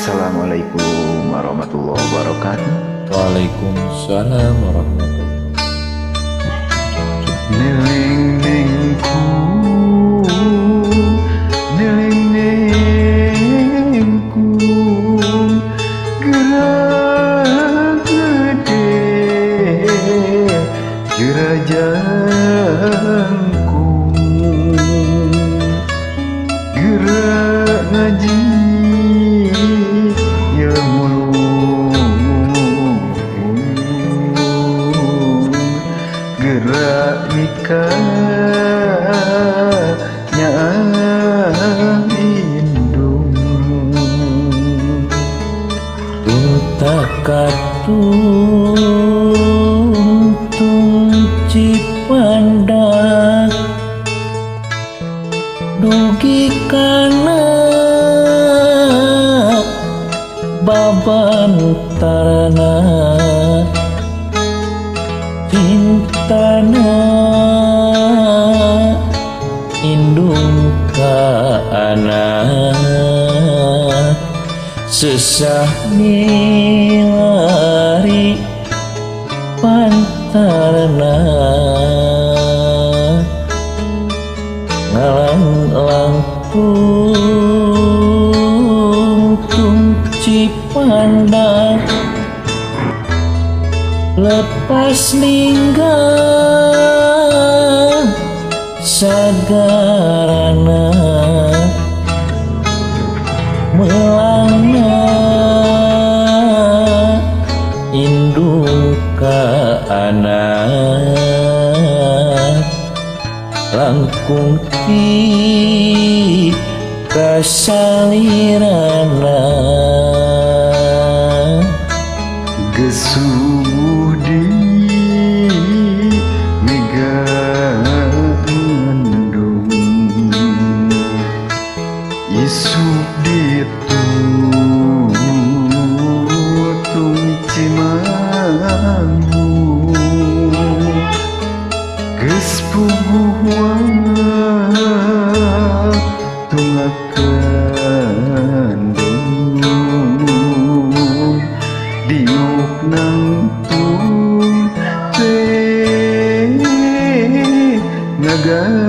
Assalamualaikum warahmatullahi wabarakatuh. Waalaikumsalam warahmatullahi. Niling ningku, niling ningku, gerak gede gerajangku, gerak ngaji ilmu gerak nikah indung Tuntakatun Cipandak dugi kana babantarana cintana indung ka anak sesah milari pantarna ngalang langkung tung Cipandak lepas ninggal sagarana melangna indung ka anak langkung ti kasalirana gesuh di mega mendung isuk ditutung Cimanggu geus puguh tungakandung diuk nangtung teh ngagantung.